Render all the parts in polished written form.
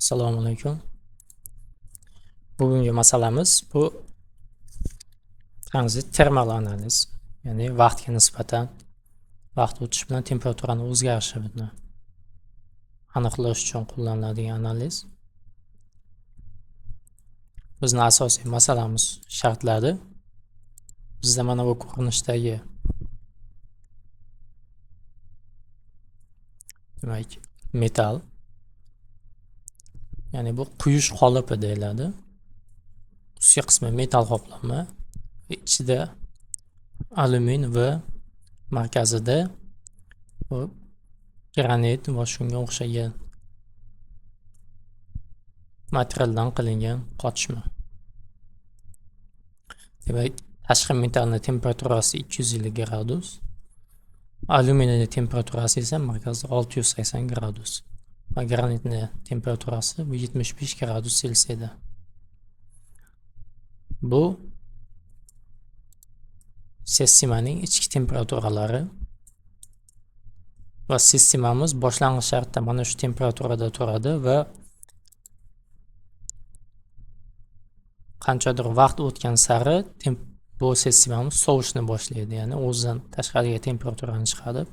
Assalomu alaykum. Bugungi masalamiz bu tranzit termal analiz, ya'ni vaqtga nisbatan vaqt o'tishi bilan temperaturani o'zgarishini aniqlash uchun qo'llaniladigan analiz. Bizning asosiy masalamiz shartlari. Bizda mana bu ko'rinishdagi, demak, metal, ya'ni bu quyish qolipi deyiladi. Ustki qismi metal qoplama, ichida alyumin va markazida bu granit va shunga o'xshagan materialdan qilingan qotishma. Demak, tashqi metalning temperaturasi 250 gradus, alyuminiyning temperaturasi esa markazda 680 gradus va granitning temperaturasi 75 gradus Selsiyda. Bu sistemaning ichki temperaturalari va sistemamiz boshlang'ich shartda mana shu temperaturada turadi va qanchadir vaqt o'tgan sari bu sistemamiz sovishni boshlaydi, ya'ni o'zidan tashqariga temperaturani chiqarib,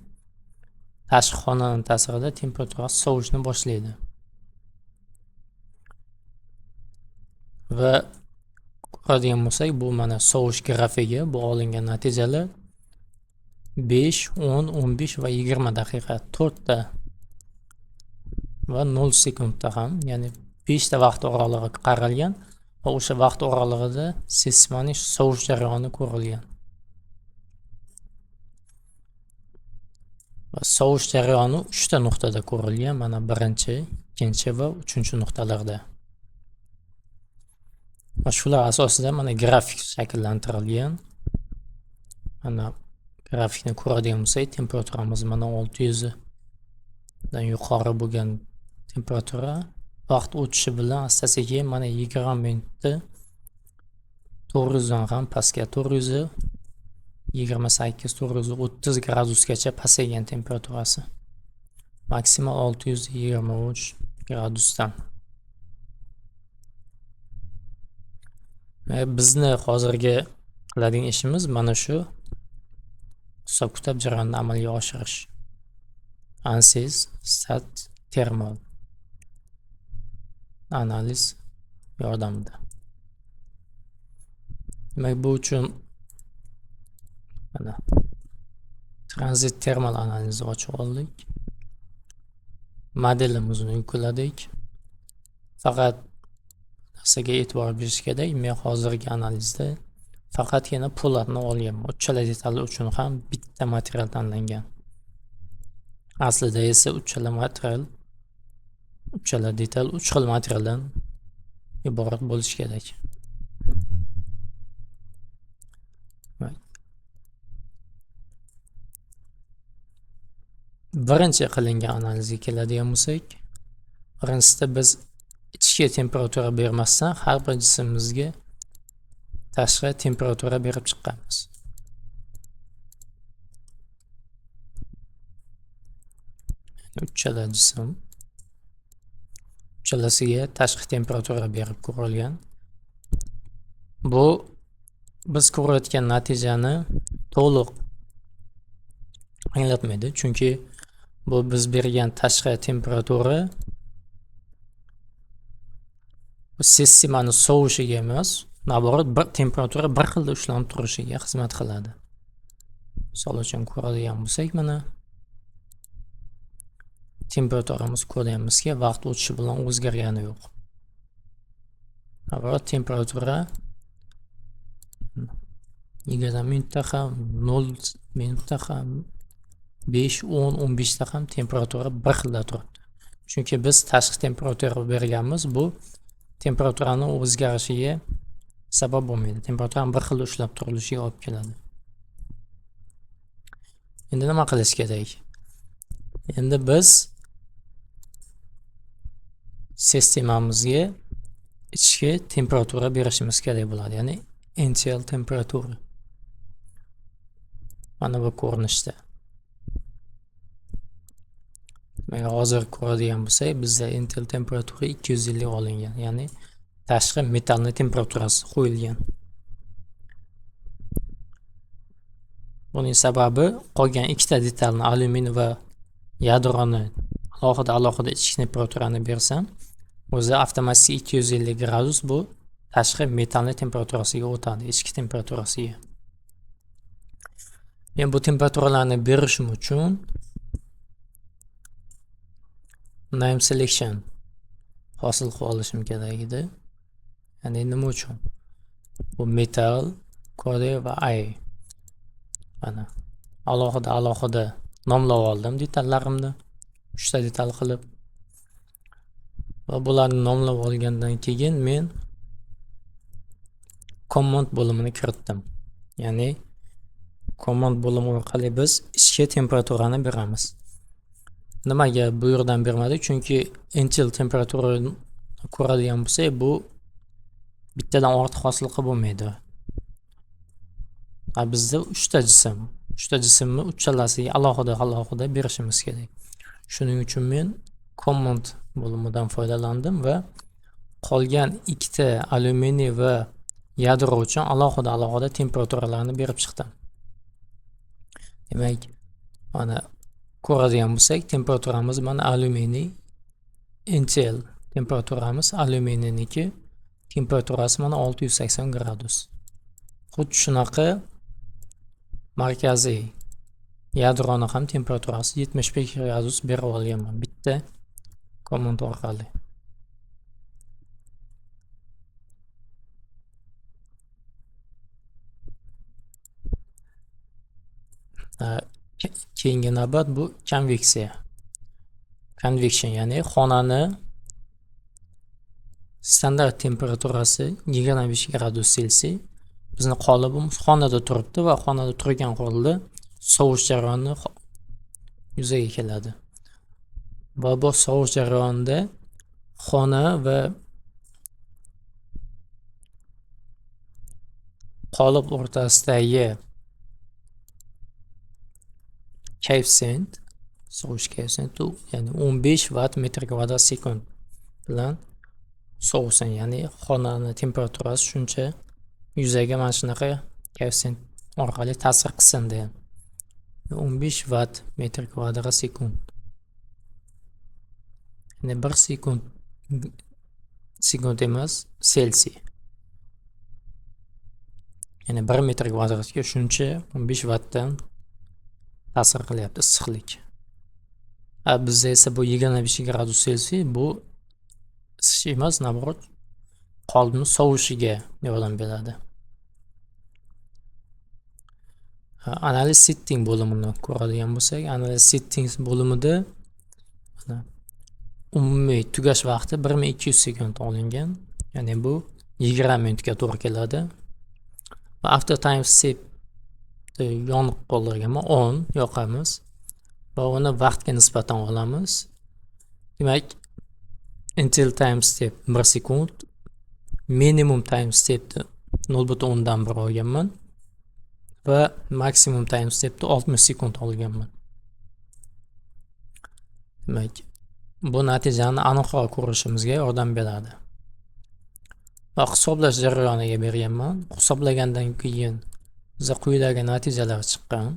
tashqi xonaning ta'sirida temperatura sovishni boshlaydi. Va ko'radigan bo'lsak, bu mana sovish grafigi, bu olingan natijalar 5, 10, 15 va 20 daqiqa, 4 ta va 0 sekundda ham, ya'ni 5 ta vaqt oralig'i qaralgan va o'sha vaqt oralig'ida sistemaning sovish jarayoni ko'rilgan. Va sovish jarayoni 3 ta nuqtada ko'rilgan, mana birinchi, ikkinchi va uchinchi nuqtalarda. Va shular asosida mana grafik shakllantirilgan. Mana grafikni ko'radigan bo'lsak, temperaturamiz mana 600 dan yuqori bo'lgan temperatura vaqt o'tishi bilan asta-sekin mana 20 minutda 400 dan ham pastga, 428, 430 gradusgacha pasaygan temperaturasi. Maksimal 623 gradusdan. Bizni hozirgi qiladigan ishimiz mana shu hisob-kitob jarayonini amalga oshirish. ANSYS Stat Thermal analiz yordamida. Demak, bu uchun mana tranzit termal analizni ochib oldik. Modelimizni yukladik. Faqat narsaga e'tibor berish kerak. Men hozirgi analizda faqatgina po'latni olganman. Uchala detal uchun ham bitta material tanlangan. Aslida esa uchala material, uchala detal uch xil materialdan iborat bo'lishi kerak. Birinchi qilingan analizga keladigan bo'lsak, birinchisida biz ichki temperatura bermasdan har bir jismimizga tashqi temperatura berib chiqqanmiz. Uchala jism uchalasiga tashqi temperatura berib ko'rilgan. Bu biz ko'rayotgan natijani to'liq anglatmaydi, chunki bu biz bergan tashqi temperatura sistemani sovishiga emas, naborot bir temperatura bir xilda ushlanib turishiga xizmat qiladi. Misol uchun ko'radigan bo'lsak, mana temperaturamiz ko'ryapmizki, vaqt o'tishi bilan o'zgargani yo'q. Naborot temperatura 20 minutda ham, 0 minutda ham, 5, 10, 15 ta ham temperatura bir xilda turibdi. Chunki biz tashqi temperatura berganmiz, bu temperaturani o'zgarishiga sabab bo'lmaydi. Temperaturani bir xilda ushlab turilishiga olib keladi. Endi nima qilish kerak? Endi biz sistemamizga ichki temperatura berishimiz kerak bo'ladi, ya'ni NTL temperatura. Mana bu ko'rinishda. Demak, hozir ko'radigan bo'lsak, bizda Intel temperatura 250 olingan, ya'ni tashqi metallni temperaturasi qo'yilgan. Buning sababi qolgan ikkita detalni, alyuminiy va yadroni alohida ichki temperaturani bersam, o'zi avtomatik 250 gradus bu tashqi metallni temperaturasiga o'tadi, ichki temperaturasiga. Men bu temperaturalarni berishim uchun name selection hosil qilib olishim kerak edi. Ya'ni nima uchun? Bu metal, kode va I. Mana alohida nomlab oldim detallarimni, 3 ta detal qilib. Va bularni nomlab olgandan keyin men command bo'limini kiritdim. Ya'ni command bo'limi orqali biz ichki temperaturani beramiz. Nimaga bu yerdan bermadik? Chunki Intel temperaturani ko'radigan bo'lsak, bu bittadan ortiq hosil qilib bo'lmaydi. Bizda 3 ta jism, 3 ta jismni uchalasiga alohida berishimiz kerak. Shuning uchun men command bo'limidan foydalandim va qolgan ikkita alyuminiy va yadro uchun alohida temperaturalarni berib chiqdim. Demak, mana ko'radigan bo'lsak, temperaturamiz mana alyuminiy, Intel temperaturamiz alyuminiyniki temperaturasi mana 680 gradus. Xuddi shunaqa markaziy yadroni ham temperaturasi 75 gradus berib olganman bitta command orqali. Keyingi navbat bu konveksiya. Convection, ya'ni xonani standart temperaturasi 25 gradus Selsiy. Bizni qolibimiz xonada turibdi va xonada turgan holda sovish jarayoni yuzaga keladi. Va bu sovish jarayonida xona va qolip o'rtasidagi koeffitsient, sovish koeffitsiyenti, ya'ni 15 watt metr kvadrat sekund bilan sovsin, ya'ni xonani temperaturasi shuncha yuzaga mana shunaqa koeffitsient orqali ta'sir qilsin degan. 15 watt metr kvadrat sekund. Ya'ni 1 sekund emas, Selsiy. Ya'ni 1 metr kvadratga shuncha 15 wattdan ta'sir qilyapti issiqlik. Bizda esa bu 25 gradus Selsiy, bu isish emas, naborot qolipni sovishiga yordam beradi. Analiz setting bo'limini ko'radigan bo'lsak, analiz settings bo'limida mana umumiy tugash vaqti 1200 sekund olingan. Ya'ni bu 20 minutga to'g'ri keladi. Va after time step yoniq qoldirganman, 10 yoqamiz va uni vaqtga nisbatan olamiz. Demak, Intel time step 1 sekund, minimum time stepni 0.1 olganman va maksimum time stepni 60 sekund olganman. Demak, bu natijani aniqroq ko'rishimizga yordam beradi. Va hisoblash jarayoniga berganman. Hisoblagandan keyin bizga quyidagi natijalar chiqqan.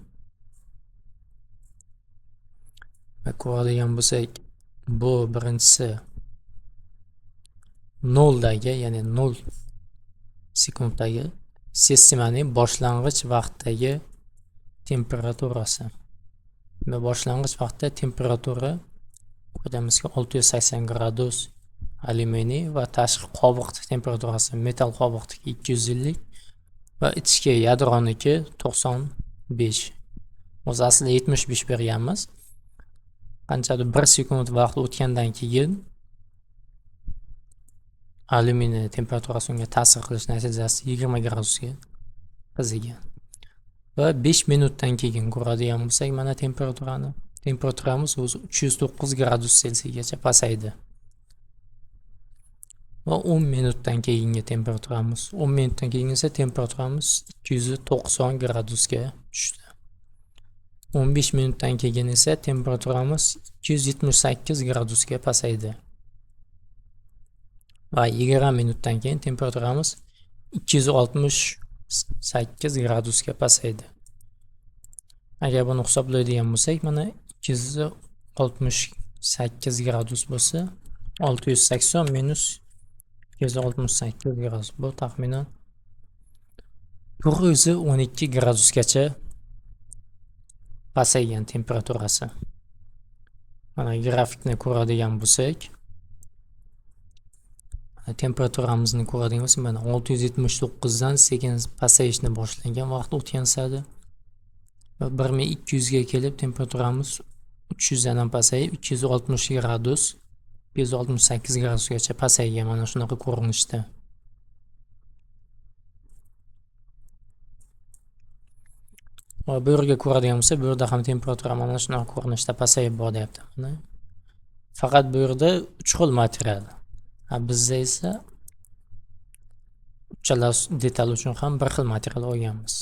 Va ko'radigan bo'lsak, bu birinchisi 0dagi, ya'ni 0 sekunddagi sistemaning boshlang'ich vaqtdagi temperaturasi. Va boshlang'ich vaqtda temperatura ko'ramizki 680 gradus alyuminiy va tashqi qobiq temperaturasi metal qobiqniki 250 va ichki yadroniki 95. O'zi aslida 75 berganmiz. Qanchadir 1 sekund vaqt o'tgandan keyin alyuminiy temperaturasi unga ta'sir qilish natijasida 20 gradusga qizigan. Va 5 minutdan keyin ko'radigan bo'lsak, mana temperaturani, temperaturamiz o'zi 309 gradus Selsiygacha pasaydi. Va 10 minutdan keyingi temperaturamiz, 10 minutdan keyin esa temperaturamiz 290 gradusga tushdi. 15 minutdan keyin esa temperaturamiz 278 gradusga pasaydi. Va 20 minutdan keyin temperaturamiz 268 gradusga pasaydi. Agar buni hisoblaydigan bo'lsak, mana 268 gradus bo'lsa, 680 minus 268 gradus, bu taxminan 912 gradusgacha pasaygan temperaturasi. Mana grafikni ko'radigan bo'lsak, temperaturamizni ko'radigan bo'lsak, mana 679 dan sekin pasayishni boshlangan vaqt o'tgan sari va 1200 ga kelib temperaturamiz 300 dan ham pasayib 260 gradus, 268 gradusgacha pasaygan mana shunaqa ko'rinishda. Va bu yerga ko'radigan bo'lsak, bu yerda ham temperatura mana shunaqa ko'rinishda pasayib boryapti. Mana faqat bu yerda 3 xil material. Bizda esa uchala detal uchun ham bir xil material olganmiz.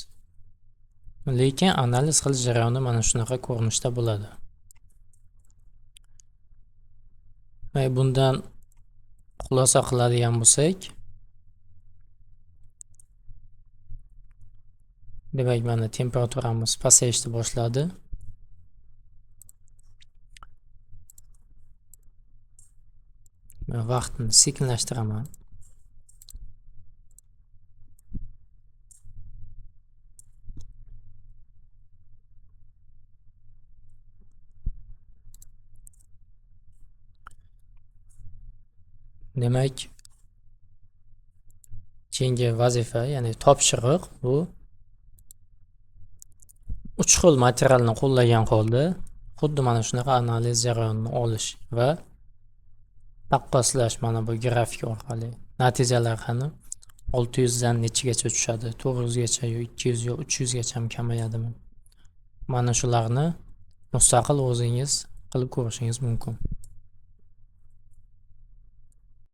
Lekin analiz qilish jarayoni mana shunaqa ko'rinishda bo'ladi. Va bundan xulosa qiladigan bo'lsak, demak mana temperaturamiz pasayishni boshladi. Vaqtni sekinlashtiraman. Demak, keyingi vazifa, ya'ni topshiriq bu 3 xil materialni qo'llagan holda xuddi mana shunaqa analiz jarayonini olish va taqqoslash mana bu grafik orqali. Natijalar qani 600 dan nechagacha tushadi, 400 gacha yo 200 yo 300 gacha ham kamayadimi? Mana shularni mustaqil o'zingiz qilib ko'rishingiz mumkin.